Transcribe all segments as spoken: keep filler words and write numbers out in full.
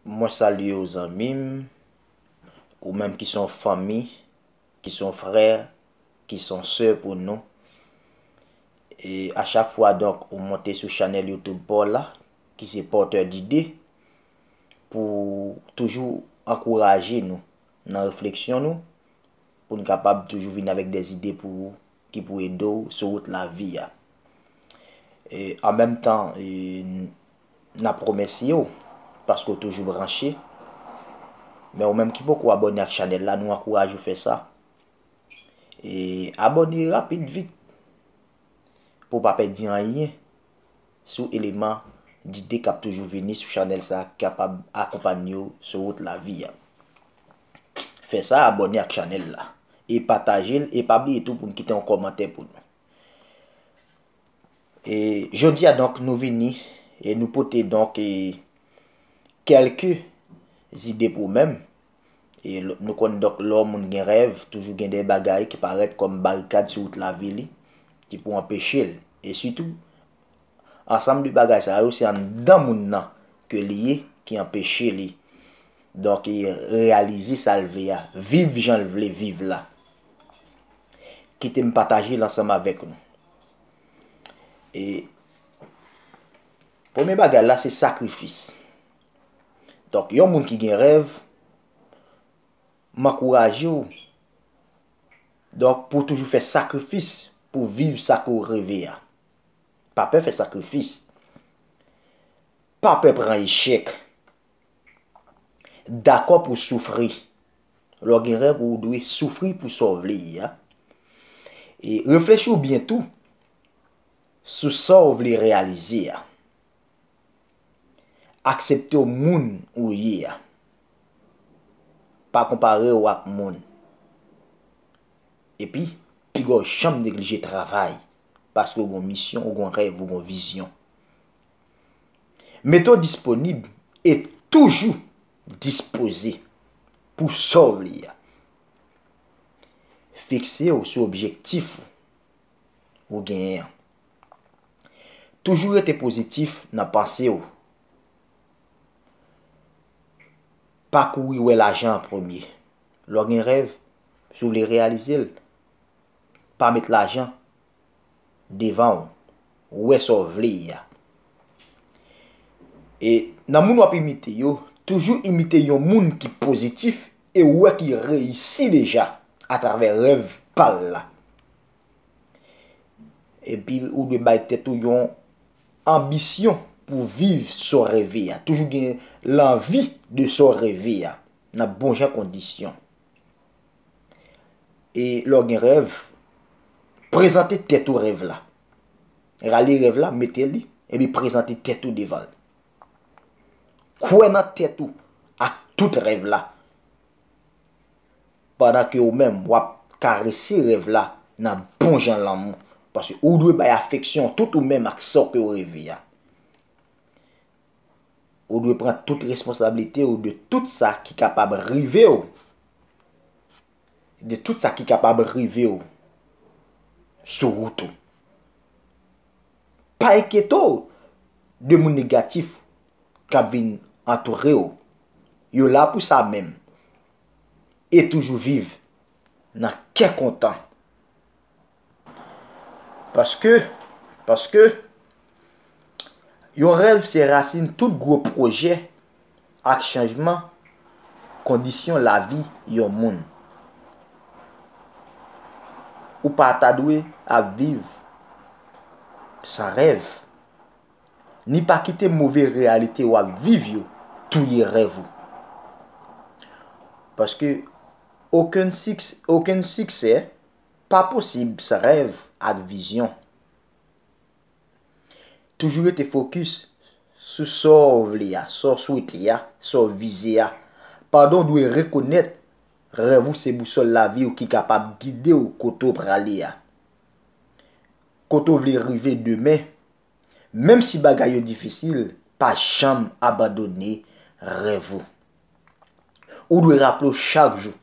Mwen salye w zanmi m, ou menm ki se yon fanmi, ki se yon frè, ki se yon sè pou nou. E a chak fwa donk ou monte sou chanèl YouTube pa w la, ki se Pòtè Dide, pou toujou ankouraje nou nan refleksyon nou, pou n kapab toujou vin avèk de zide pou ou, ki pou ede w sou wout lavi a. E an menm tan, e, n ap remèsye w paske w toujou branche. Men ou menm ki poko abòne ak chanèl la, nou ankouraje w fè sa. E abòne rapid vit pou w pa pèdi anyen sou eleman dide k ap toujou vini sou chanèl sa a ki kapab akonpanye w sou wout lavi a. Fè sa, abòne ak chanèl la. E pataje l, e pa bliye tou pou n kite yon kòmantè pou nou. E jodi a, donk, nou vini, e nou pote, donk, e, kèlke zide pou ou menm. E l-, nou konn, donk, lè yon moun gen rèv, toujou gen de bagay ki parèt kòm barikad sou wout lavi li, ki pou anpeche l. E sitou, ansanm de bagay sa yo, se anndan moun nan ke li ye ki anpeche li, donk, e reyalize sa l vle a, viv jan l vle viv la. Kite m pataje l ansanm avèk nou. E premye bagay la, se sakrifis. Donk, yon moun ki gen rèv, m ankouraje w, donk, pou w toujou fè sakrifis pou viv sa ke w reve a. Pa pè fè sakrifis. Pa pè pran echèk. Dakò pou w soufri. Lè w gen rèv, ou dwe soufri pou sa w vle ye a. E reflechi w byen tou sou sa w vle reyalize a. Aksepte w moun ou ye a. Pa konpare w ak moun. Epi, piga w janm neglije travay, paske w gon misyon, w gon rèv, w gon vizyon. Mete w disponib e toujou dispoze pou sa w vle a. Fikse w sou objektif ou genyen an. Toujou rete pozitif nan panse w. Pa kouri wè lajan an premye. Lè w gen rèv, si w vle reyalize l, pa met lajan devan w. Wè sa w vle a. E nan moun w ap imite yo, toujou imite yon moun ki pozitif e w wè ki reyisi deja atravè rèv pa l la. Epi ou dwe bay tèt ou yon anbisyon pou viv sa w reve a. Toujou gen lanvi de sa w reve a nan bon jan kondisyon. E lè w gen rèv, prezante tèt ou rèv la. Rale rèv la, mete li, epi prezante tèt ou devan l. Kwè nan tèt ou ak tout rèv la. Pandan ke ou menm, w ap karese rèv la nan bon jan lanmou. Paske ou dwe bay afeksyon tout ou menm ak sa w ke w reve a. Ou dwe pran tout responsablite w de tout sa ki kapab rive w. De tout sa ki kapab rive w sou wout ou. Pa enkyete w de moun negatif k ap vin antoure w. Yo la pou sa menm. E toujou viv nan kè kontan. Paske, paske, yon rèv se rasin tout gwo pwojè ak chanjman kondisyon lavi yon moun. Ou pa ta dwe ap viv san rèv, ni pa kite move reyalite w ap viv yo touye rèv ou. Paske okenn siks-, okenn siksè pa posib san rèv ak vizyon. Toujou rete fokis sou sa w vle a, sa w swete a, sa w vize a. Pandan w dwe rekonèt rèv ou se bousòl lavi w ki kapab gide w kote w prale a. Kote w vle rive demen, menm si bagay yo difisil, pa janm abandone rèv ou. Ou dwe raple w chak jou,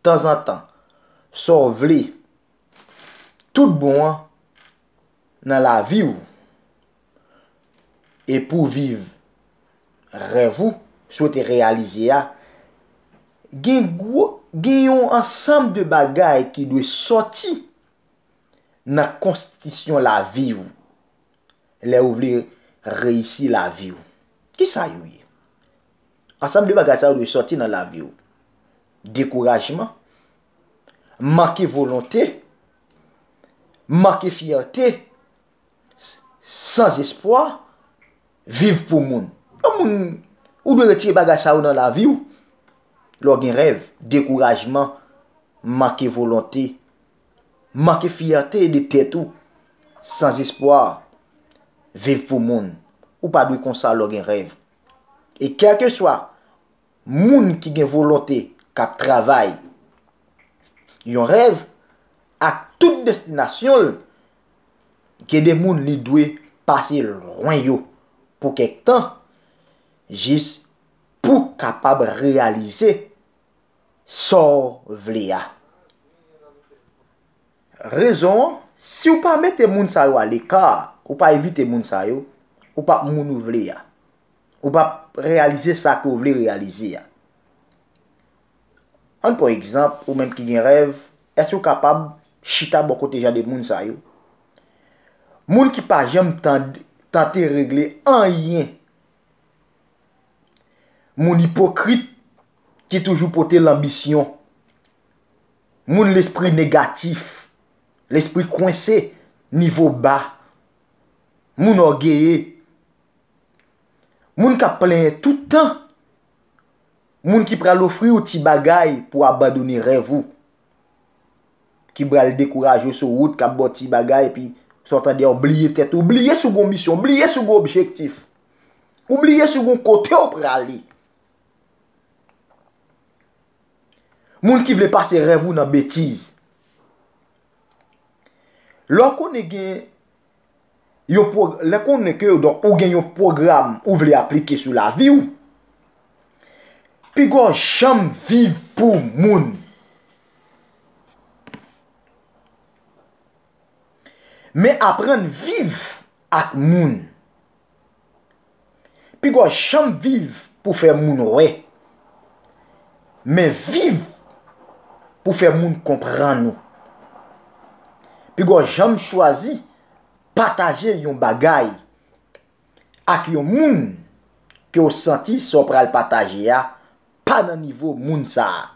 tanzantan, sa w vle tout bon an nan lavi w. E pou w viv rèv ou, swete reyalize a, gen gwo, gen yon ansanm de bagay ki dwe sòti nan konstitisyon lavi w, lè ou vle reyisi lavi w. Kisa yo ye? Ansanm de bagay sa yo dwe sòti nan lavi w. Dekourajman, manke volonte, manke fyète, sanzespwa, viv pou moun. Yon moun, ou dwe retire bagay sa yo nan lavi w. Lè w gen rèv, dekourajman, manke volonte, manke fyète de tèt ou, sanzespwa, viv pou moun. Ou pa dwe konsa lè w gen rèv. E kèlkeswa moun ki gen volonte k ap travay yon rèv ak tout destinasyon l, gen de moun li dwe pase lwen yo pou kèk tan, jis pou kapab reyalize sa w vle a. Rezon an, si w pa mete moun sa yo aleka, ou pa envite moun sa yo, ou p ap moun ou vle a. Ou p ap reyalize sa ke w vle reyalize a. Ann pran egzanp, ou menm ki gen rèv, èske w kapab chita bò kote jan de moun sa yo? Moun ki pa janm tan-, tante regle anyen. Moun ipokrit ki toujou pote lanbisyon. Moun lespri negatif, lespri kwense, nivo ba. Moun ògeye. Moun k ap plenyen tout tan. Moun ki pral ofri w ti bagay pou w abandone rèv ou. Ki pral dekouraje w sou wout, k ap ba w ti bagay, epi sa w tande a, w bliye tèt ou, w bliye si w gen yon misyon, w bliye si w gen yon objektif. Ou bliye si w gen yon kote w prale. Moun ki vle pase rèv ou nan betiz. Lè w konnen gen yon pwog-, lè konnen ke, donk, ou gen yon pwogram ou vle aplike sou lavi w, piga w janm viv pou moun. Men aprann viv ak moun. Piga w janm viv pou fè moun wè, men viv pou fè moun konprann ou. Piga w janm chwazi pataje yon bagay ak yon moun ke w santi sa w pral pataje a pa nan nivo moun sa a.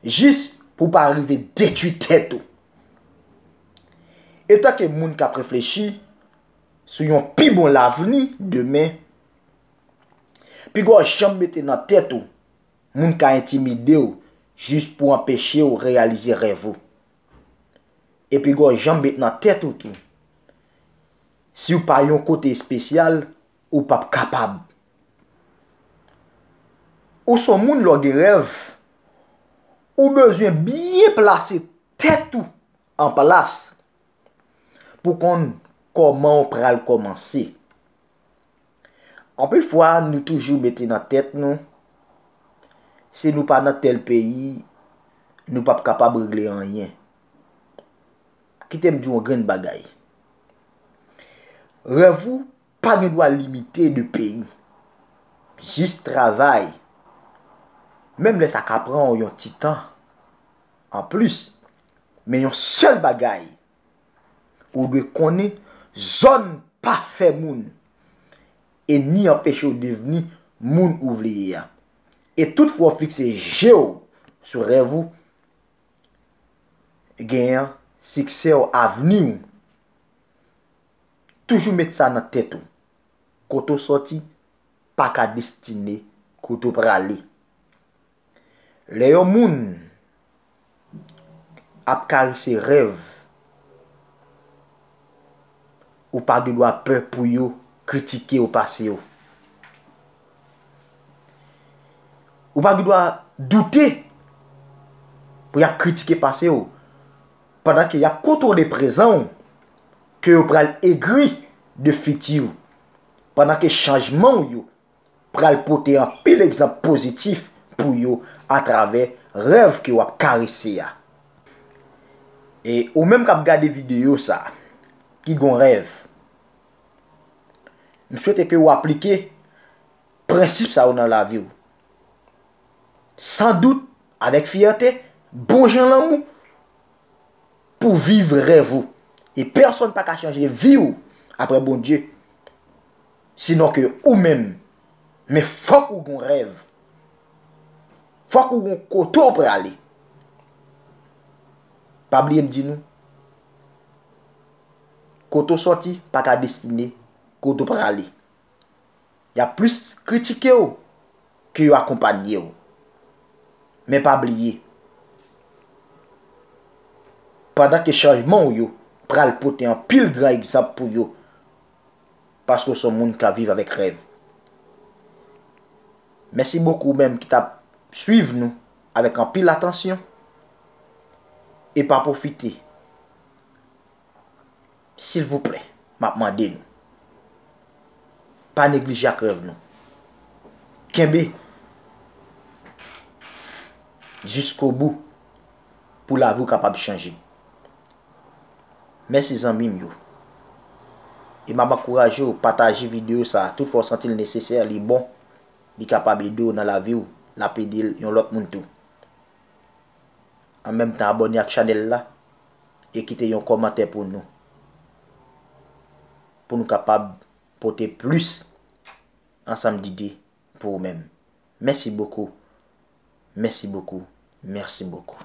Jis pou w pa rive detwi tèt ou. Etanke moun k ap reflechi sou yon pi bon lavni demen, piga w janm mete nan tèt ou moun ka entimide w jis pou anpeche w reyalize rèv ou. E piga w janm met nan tèt ou tou, si w pa yon kote espesyal, ou p ap kapab. Ou se yon moun lè w gen rèv, ou bezwen byen plase tèt ou an plas pou konn kòman w pral kòmanse. Anpil fwa, nou toujou mete nan tèt nou, si nou pa nan tèl peyi, nou p ap kapab regle anyen. Kite m di w yon grenn bagay. Rèv ou pa gen dwa limite de peyi. Jis travay. Menm lè sa ka pran w yon ti tan anplis. Men yon sèl bagay, ou dwe konnen zòn pa fè moun e ni anpeche w devni moun ou vle ye a. E tout fwa w fikse je w sou rèv ou, genyen, siksè w, avni w, toujou met sa nan tèt ou. Kote w sòti pa ka destine kote w prale. Lè yon moun ap karese rèv, ou pa gen dwa pè pou yo kritike w pase w. Ou pa gen dwa doute pou y ap kritike pase w, pandan ke y ap kontwole prezan w, ke yo pral egri de fiti w, pandan ke chanjman w yo pral pote anpil egzanp pozitif pou yo atravè rèv ke w ap karese a. E ou menm k ap gade videyo sa, ki gon rèv, m swete ke w aplike prensip sa yo nan lavi w. San dout, avèk fyète, bon jan lanmou, pou viv rèv ou. E pèsonn pa ka chanje vi w apre Bondye, sinon ke ou menm. Men fòk ou gon rèv. Fòk ou gon kote w prale. Pa bliye m di nou, kote w sòti pa ka destine kote w prale. Y ap plis kritike w ke yo akonpanye w. Men pa bliye, pandan ke chanjman w yo pral pote anpil gran egzanp pou yo, paske w se yon moun k ap viv avèk rèv. Mèsi bokou ou menm ki t ap swiv nou avèk anpil atansyon. E pa pwofite, silvouplè, m ap mande nou, pa neglije ak rèv nou. Kenbe jiskobou pou lavi w kapab chanje. Mèsi zanmi m yo. E m ap ankouraje w pataje videyo sa a. Tout fwa w santi l nesesè, li bon, li kapab ede w nan lavi w, l ap ede yon lòt moun tou. An menm tan, abòne ak chanèl la e kite yon kòmantè pou nou, pou nou kapab pote plis ansanm dide pou ou menm. Mèsi bokou. Mèsi bokou. Mèsi bokou.